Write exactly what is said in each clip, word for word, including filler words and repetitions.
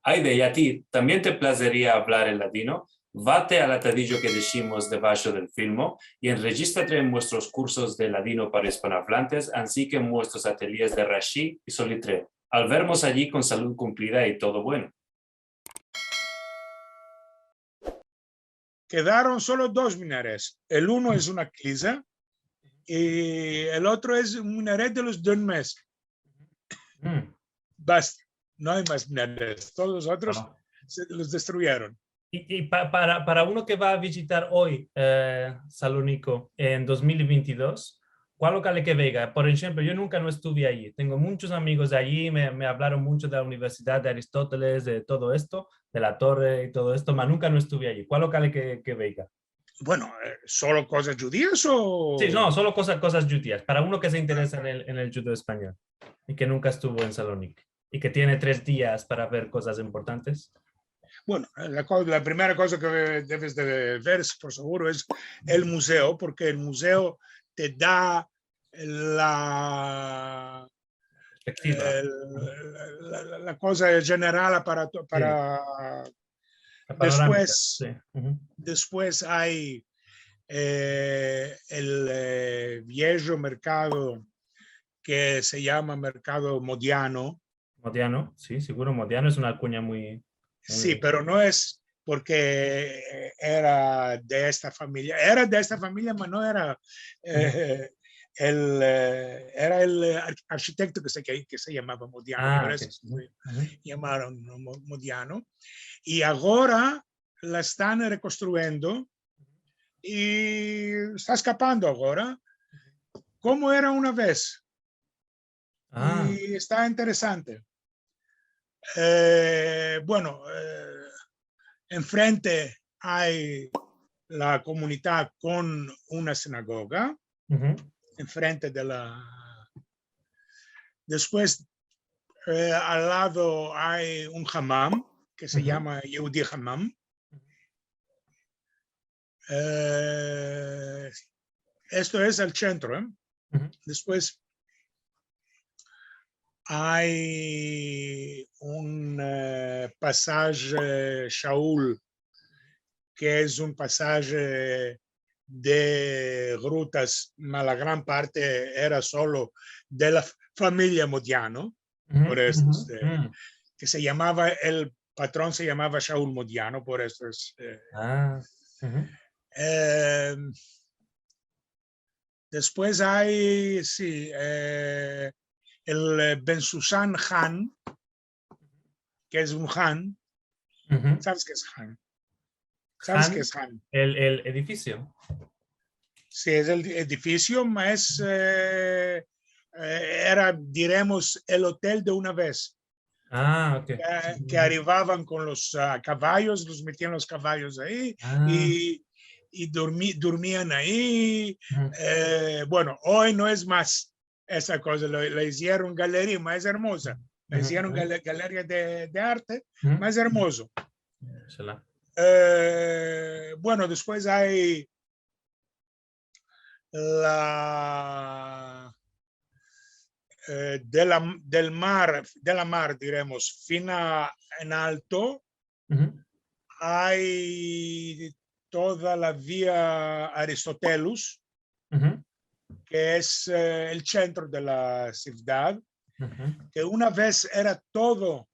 Ayde, i a ti, tambien te plazeria avlar el ladino? Vate al atadijo ke deshimos debasho del filmo i enrejistrate en muestros kursos de ladino para ispanoavlantes, ansi ke en muestros atelyes de Rashi i Solitreo. Al vermos ayi kon salud kumplida i todo bueno. Kedaron solo dos minarets. El uno es una kliza i el otro es un minaret de los de un mes. Mm. Basta. No ay mas minarets. Todos los otros se, los destruyeron. I, i pa, para, para uno ke va a vijitar oy, eh, Saloniki en dos mil ventidos, kualo kale ke veiga? Por enshemplo, yo nunka no estuve ayi. Tengo munchos amigos de ayi, me, me avlaron muncho de la Universidad de Aristóteles, de todo esto, de la torre i todo esto, ma nunka no estuve ayi. Kualo kale ke, ke veiga? Bueno, eh, solo kozas djudias o? Si, no, solo kozas, kozas djudias. Para uno ke se interesa en el, en el djudeo-espanyol i ke nunka estuvo en Saloniki i ke tiene tres dias para ver kozas importantes. Bueno, la ko-, la primera koza ke deves de ver, por seguro, es el muzeo, porke el muzeo te da la, perspektiva, el, la, la, la koza jeneral para to-, para, la panoramika, despues, si. Despues ay, eh, el, eh, viejo merkado ke se yama Merkado Modiano. Modiano, si, seguro. Modiano es una alkunya muy, muy... Si, pero no es porke, eh, era de esta famiya. Era de esta famiya, ma no era, eh, el, eh, era el, eh, ar-, arshitekto ke se, ke, ke se yamava Modiano, por esto se yamaron Mo-, Modiano. I agora la estan rekonstruyendo i esta eskapando agora, komo era una vez. I esta interesante. Eh, bueno, eh, enfrente ay la komunidad kon una sinagoga, enfrente de la, despues, eh, al lado ay un hamam ke se yama Yehudi Hamam. Eh, esto es el sentro, eh. Despues ay un, eh, pasaje Shaul, ke es un pasaje de grutas, ma la gran parte era solo de la f-, famiya Modiano, por esto, este, ke se yamava, el patron se yamava Shaul Modiano, por esto es, eh, eh, despues ay, si, eh, el, eh, Ben Susan Han, ke es un han. Saves ke es han? Saves ke es han? El, el edifisio. Si, es el edifisio, ma es, eh, eh, era, diremos, el otel de una vez. Ah, ok. Ke, ke arrivavan kon los, ah, kavayos, los metian los kavayos ayi i, i durmi-, durmian ayi. Eh, bueno, oy no es mas esa koza, lo, la izieron galeria, ma es ermoza. La izieron gale-, galeria de, de arte, ma es ermozo. Eh, bueno, despues ay la, eh, de la, del mar, de la mar, diremos, fina en alto, ay toda la via Aristotelus, ke es, eh, el sentro de la sivdad, ke una vez era todo,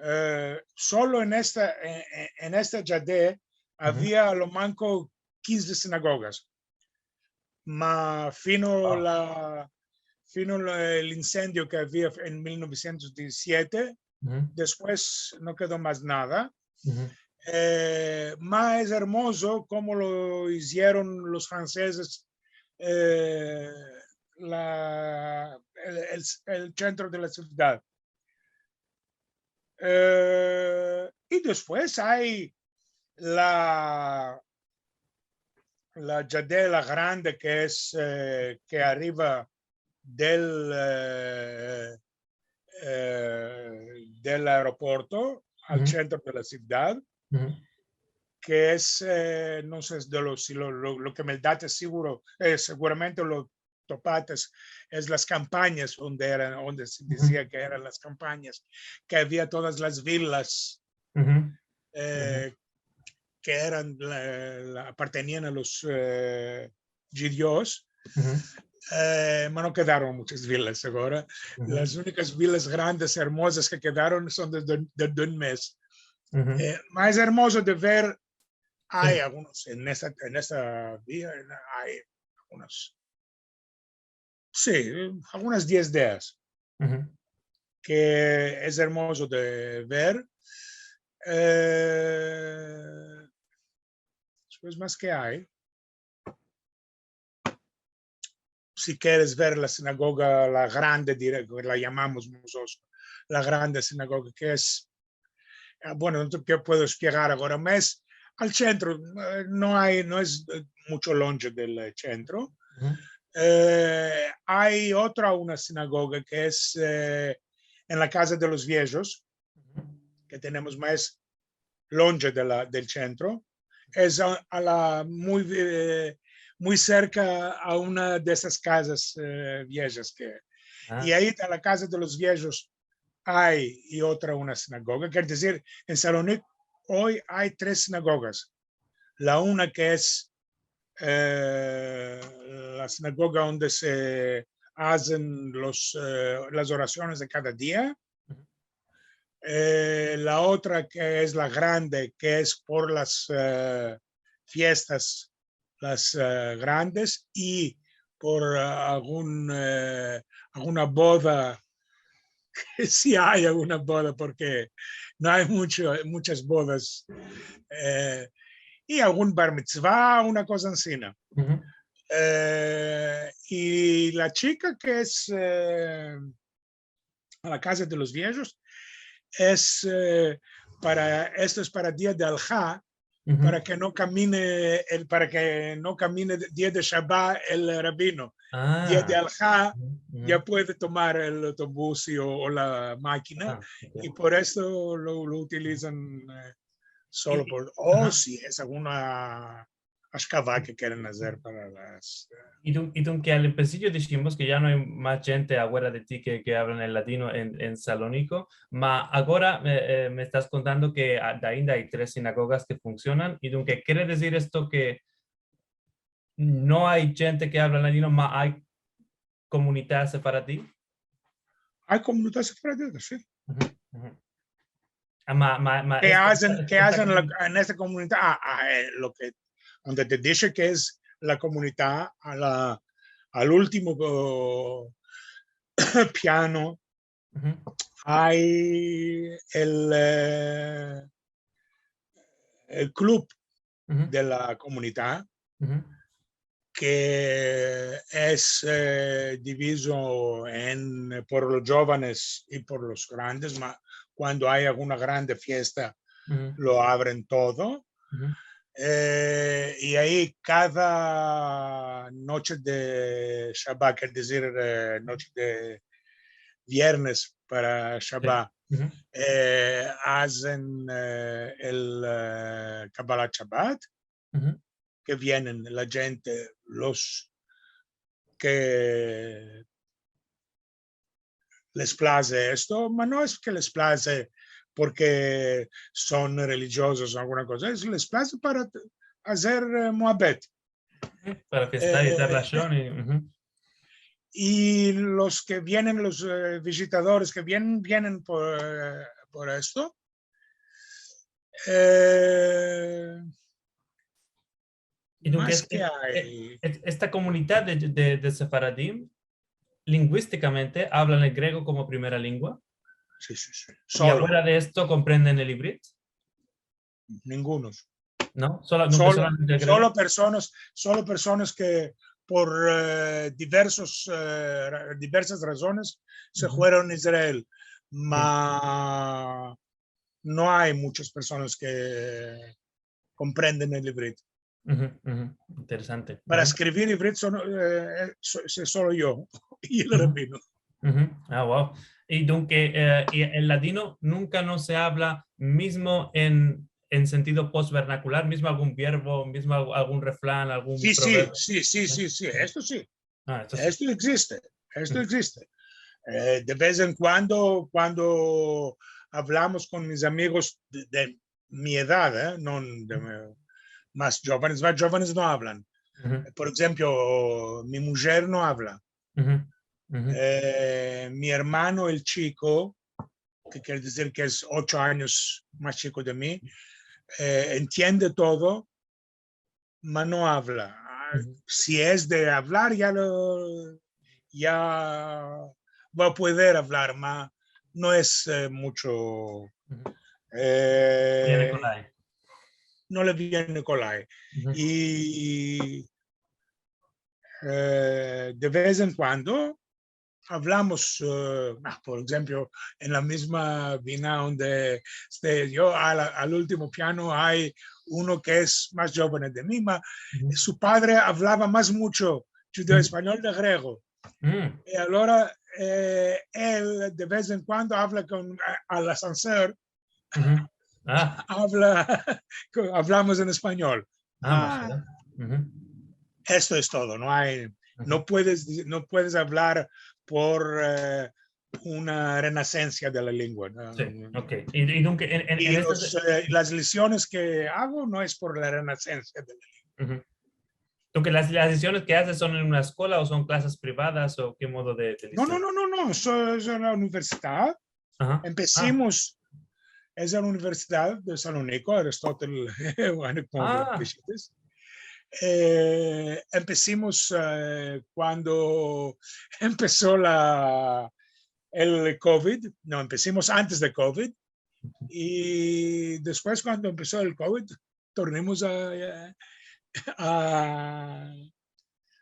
eh, solo en esta, en, en, en esta jade avia a lo manko kinze sinagogas. Ma fino la, fino la, el insendio ke avia en mil novesientos dizisiete, despues no kedo mas nada. Eh, ma es ermozo komo lo izieron los fransezes, eh, la, el, el, el sentro de la sivdad. Eh, i despues ay la, la jade, la grande, ke es, eh, ke arriva del, eh, eh, del aeroporto al sentro de la sivdad, ke es, eh, no se, de lo, si lo, lo, lo ke me date siguro, eh, seguramente lo, topates, es las kampanyas, onde eran, onde se dizia ke eran las kampanyas, ke avia todas las vilas, e, ke eran la, la, apartenian a los, e, djudios. E, ma no kedaron munchas vilas agora. Las unikas vilas grandes, ermozas ke kedaron son de, de, de, de un mes. E, mas ermozo de ver, ay algunos en esta, en esta via, ay algunos. Si, algunas diez de eyas ke es ermozo de ver. E, despues, mas ke ay? Si keres ver la sinagoga, la grande, dire-, la yamamos mozotros, la grande sinagoga, ke es, e, bueno, no te pue-, puedo esplegar agora, mas al sentro, e, no ay, no es, e, muncho lonje del, e, sentro. E, ay otra, una sinagoga ke es, e, en la Kaza de los Viejos, ke tenemos mas lonje de la, del sentro, es a, a la, muy, e, muy serka a una de esas kazas, e, viejas ke, i ay en la Kaza de los Viejos ay i otra una sinagoga. Kere dizir, en Salonik oy ay tres sinagogas. La una ke es, e, la sinagoga onde se azen los, e, las orasiones de kada dia. E, la otra ke es la grande, ke es por las, e, fiestas, las, e, grandes, i por, e, algun, e, alguna boda, si ay alguna boda, porke no ay muncho, munchas bodas, e, i algun bar mitzvah, una koza ansina. E, i la chika ke es, e, a la Kaza de los Viejos, es, e, para, esto es para dia de Alha, para ke no kamine el, para ke no kamine dia de Shabat el rabino. Dia de Alha ya puede tomar el otobus i, o, o la makina, i por esto lo, lo utilizan, e, solo por, o si es alguna ashkava ke keren azer para las, e. I dun-, i dunke al empesijo dishimos ke ya no ay mas djente afuera de ti ke, ke avlan el ladino en, en Saloniko, ma agora me, e, me estas kontando ke a-, ainda ay tres sinagogas ke funsionan, i dunke kere dizir esto ke no ay djente ke avla ladino, ma ay komunita sefaradi? Ay komunita sefaradi, si. Ke azen, ke azen la, en esta komunita, a, a, e, lo ke, onde te dishe ke es la komunita a la, al ultimo, o, piano, ay el, e, el klub de la komunita, ke es, e, divizo en, por los djovenes i por los grandes, ma kuando ay alguna grande fiesta, lo avren todo. E, i ay kada noche de Shabat, kere dizir, e, noche de viernes para Shabat, e, azen, e, el, e, Kabbalat Shabat, ke vienen la djente, los ke les plaze esto, ma no es ke les plaze porke son relijozos o alguna koza, es les plaze para azer, e, muhabet. Para fiestar i dar lashon i, i los ke vienen, los, e, vizitadores ke vienen, vienen por, e, por esto. E, i dunke mas ke ay, e, esta komunita de, de, de sefaradim, linguistikamente, avlan el grego komo primera lengua. Si, si, si. I solo. Afuera de esto, komprenden el ivrit? Ningunos. No? Solo, dunke solo, solamente el grego. Solo personas, solo personas ke por, e, diversos, e, ra-, diversas razones se fueron a Israel. Ma no ay munchas personas ke komprenden el ivrit. Interesante. Para eskrivir ivrit solo, e, e, so-, so-, solo yo i el rabino. A, wow. I dunke, e, i el ladino nunka no se avla mizmo en, en sentido postvernakular, mizmo algun vierbo, mizmo al-, algun refran, algun proverbio. Si, si, si, si, si, esto si. Ah, esto si. Esto egziste, esto egziste. Eh, de vez en kuando, kuando avlamos kon mis amigos de, de mi edad, eh, no de mas djovenes, mas djovenes no avlan. Por enshemplo, mi mujer no avla. Eh, mi ermano, el chiko, ke kere dizir ke es ocho anyos mas chiko de mi, eh, entiende todo, ma no avla. Ah, si es de avlar, ya lo, ya va a pueder avlar, ma no es, eh, mucho, eh, no le viene kolay. I, eh, de vez en kuando avlamos, eh, ah, por enshemplo, en la mizma bina onde este yo, al, al ultimo piano ay uno ke es mas djoven de mi, ma su padre avlava mas muncho djudeo-espanyol de grego. I agora, eh, el de vez en kuando avla kon, a, al asanser, avla, avlamos en espanyol. Ah, esto es todo, no ay, no puedes, no puedes avlar por, eh, una renasensia de la lengua, no? Si, ok. I, i dunke, en, en, i en los, eh, las lesiones ke ago no es por la renasensia de la lengua. Dunke, las, las lesiones ke azes son en una eskola o son klasas privadas o ke modo de, de lesion? No, no, no, no, no, es, es en la universidad. Empesimos, es en la Universidad de Saloniko, Aristotel, bueno, komo lo dishites. Eh, empesimos, eh, kuando empeso la, el kovid, no, empesimos antes de kovid, i despues kuando empeso el kovid, tornimos a, a,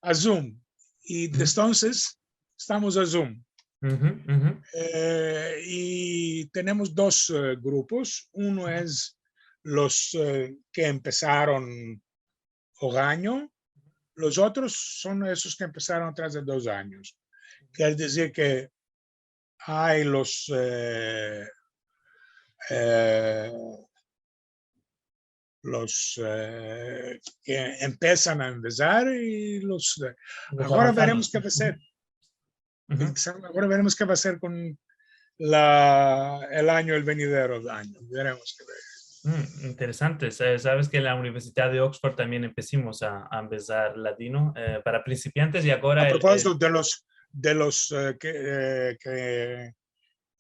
a Zoom. I desde entonses estamos a Zoom. Eh, i tenemos dos, eh, grupos. Uno es los, eh, ke empesaron oganyo. Los otros son esos ke empesaron atras de dos anyos. Kere dizir ke ay los, eh, eh, los, eh, ke empesan a ambezar i los, eh, agora veremos ke va a ser. Agora veremos ke va a ser kon la, el anyo, el venidero anyo. Veremos ke va a ser. Mm, interesante. Sa-, saves ke en la Universidad de Oxford tambien empesimos a, a ambezar ladino, eh, para prinsipiantes i agora... A propozito de los, de los, eh, ke, eh, ke,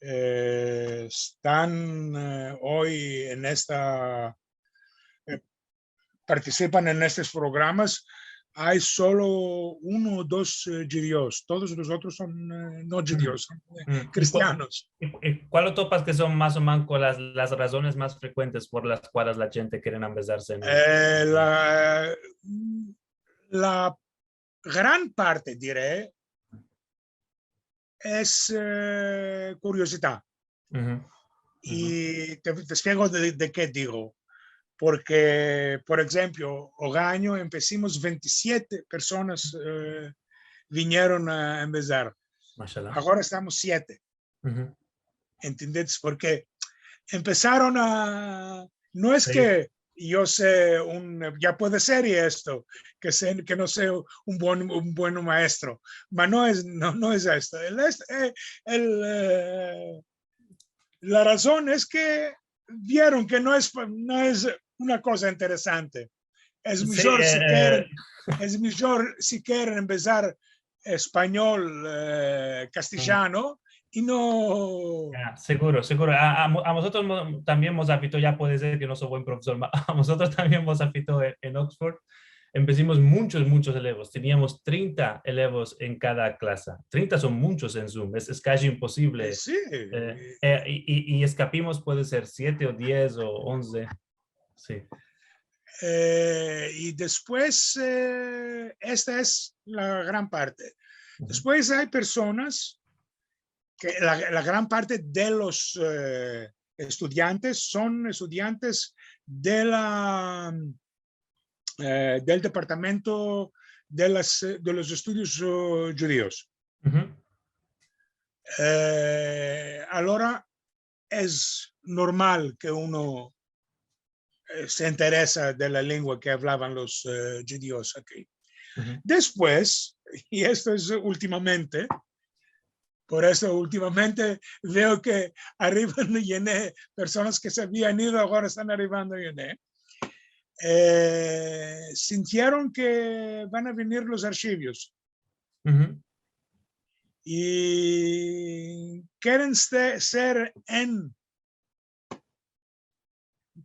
eh, estan, eh, oy en esta, eh, partisipan en estos programas, ay solo uno o dos, eh, djudios. Todos los otros son, eh, no djudios, son, eh, kristianos. I, i kual lo topas ke son mas o manko las, las razones mas frekuentes por las kualas la djente kere ambezarse en el... Eh, la, la gran parte, dire, es, eh, kuriozidad. I te, te spiego de, de ke digo. Porke, por enshemplo, oganyo empesimos ventisiete personas, eh, vinieron a ambezar. Mashallah. Agora estamos siete. Entiendes? Porke empesaron a, no es ke yo se un, ya puede ser i esto, ke se, ke no se un buen, un buen maestro, ma no es, no, no es esto. El, es, eh, el, eh, la razon es ke vieron ke no es, no es una koza interesante. Es mijor si keren, es mijor si keren ambezar espanyol, eh, kastelyano, i no... Ya, seguro, seguro. A, a mo-, a mozotros mo-, tambien mos afekto, ya puede ser ke no so buen profesor, ma a mozotros tambien mos afekto en, en Oxford. Empesimos munchos, munchos elevos. Teniamos trinta elevos en kada klasa. Trinta son munchos en Zoom. Es, es kaji imposivle. Si. Eh, eh, i, i, i eskapimos, puede ser siete o diez o onze. Si. Eh, i despues, eh, esta es la gran parte. Despues ay personas ke la, la gran parte de los, eh, estudiantes son estudiantes de la, eh, del departamento de las, de los estudios, eh, djudios. Eh, alora es normal ke uno, eh, se interesa de la lengua ke avlavan los, eh, djudios aki. Despues, i esto es ultimamente, por esto ultimamente veo ke arrivan yene, personas ke se avian ido agora estan arivando yene, eh, sintieron ke van a venir los arshivios. I keren ste-, ser en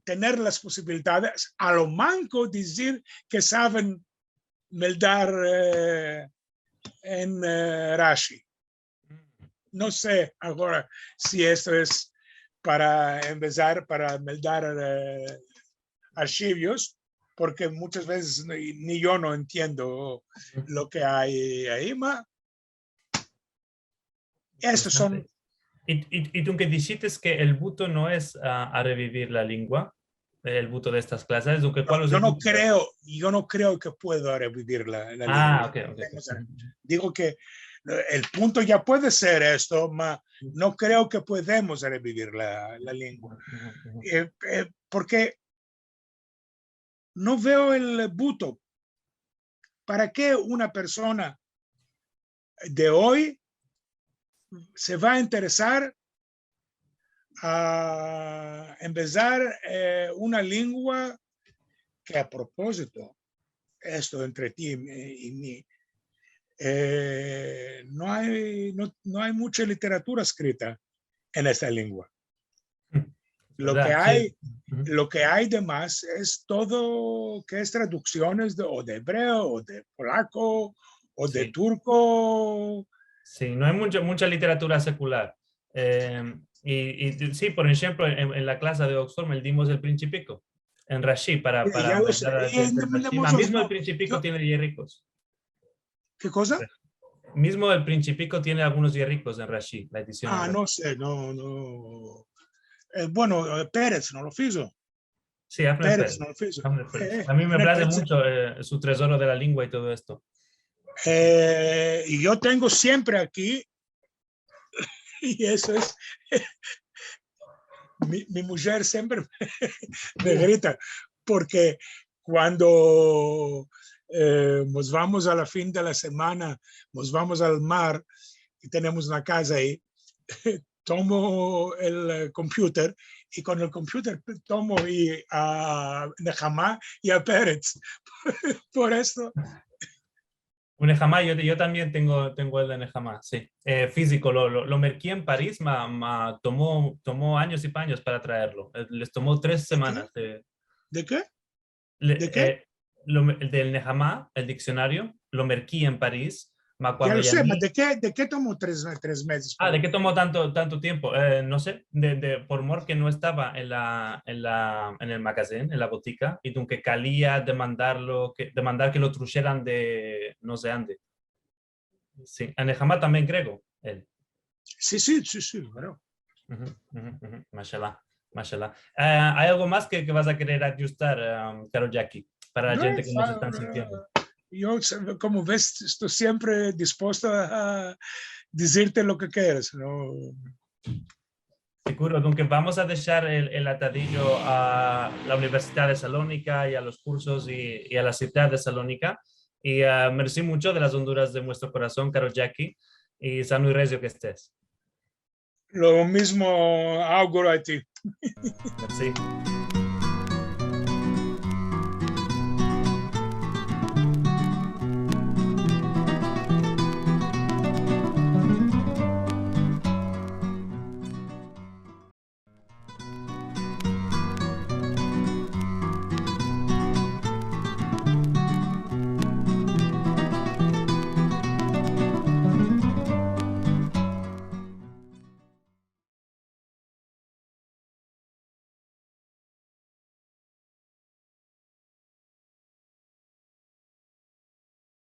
tener las posibilidades, a lo manko dizir ke saven meldar, eh, en, eh, Rashi. No se agora si esto es para empesar, para meldar, eh, arshivios, porke munchas vezes ni, ni yo no entiendo lo ke ay ayi, ma estos son. I, i, i dunke dishites ke el buto no es, ah, a revivir la lengua, el buto de estas klasas, dunke, kual es el buto? No, yo no kreo, yo no kreo ke pueda revivir la, la lengua. Ah, ok, ok. Digo ke, eh, el punto ya puede ser esto, ma no kreo ke podemos revivir la, la lengua. Eh, eh, porke no veo el buto. Para ke una persona de oy se va a interesar a empesar, eh, una lengua ke, a propozito, esto entre ti i mi, eh, no ay, no, no ay muncha literatura eskrita en esta lengua. Lo ke ay, lo ke ay de mas es todo ke es traduksiones de, o de ebreo, o de polako, o de turko. Si, no ay muncha, muncha literatura sekular. Eh, i, i si, por enshemplo, en, en la klasa de Oxford dimos el Principiko en Rashi para, para empesar a hazer el Rashi. Mizmo el Principiko tiene yerikos. Ke koza? Mizmo el Principiko tiene algunos yerikos en Rashi, la edision en Rashi. Ah, no se, no, no. Eh, bueno, eh, Peretz no lo fizo. Si, Avner Peretz no lo fizo. Avner Peretz. Eh, a mi me plaze muncho, eh, su Trezoro de la Lengua i todo esto. Eh, i yo tengo siempre aki, i esto es, mi, mi mujer siempre me grita, porke kuando, eh, mos vamos a la fin de la semana, mos vamos al mar, i tenemos una kaza ayi, tomo el, eh, kompyuter, i kon el kompyuter tomo i a Nehama i a Peretz. Por esto. Un Nehama, yo, yo tambien tengo, tengo el de Nehama, si. Eh, fiziko, lo, lo, lo merki en Paris, ma, ma tomo, tomo anyos i panyos para traerlo. Eh, les tomo tres semanas de... De ke? De ke? Eh, lo me-, el del Nehama, el diksionario, lo merki en Paris, ma kuando... Ya lo se, ma de ke, de ke tomo tres, tres mezes? Ah, de ke tomo tanto, tanto tiempo? Eh, no se, de, de, por mor ke no estava en la, en la, en el magazin, en la botika, i dunke kalia demandarlo, ke, demandar ke lo trusheran de no se ande. Si, a Nehama tambien grego, el. Si, si, si, si, klaro. Mashallah, mashallah. Eh, ay algo mas ke, ke vas a kerer adjustar, em, karo Jackie, para la djente ke mos estan sintiendo? No, yo, komo ves, esto siempre dispuesto a, a dizirte lo ke keres, no? Siguro, dunke vamos a deshar el, el atadijo a la Universidad de Salonika i a los kursos i, i a la sivdad de Salonika. I, ah, mersi muncho de las onduras de muestro korason, karo Jackie, i sano i rezio ke estes. Lo mizmo auguro a ti. Mersi.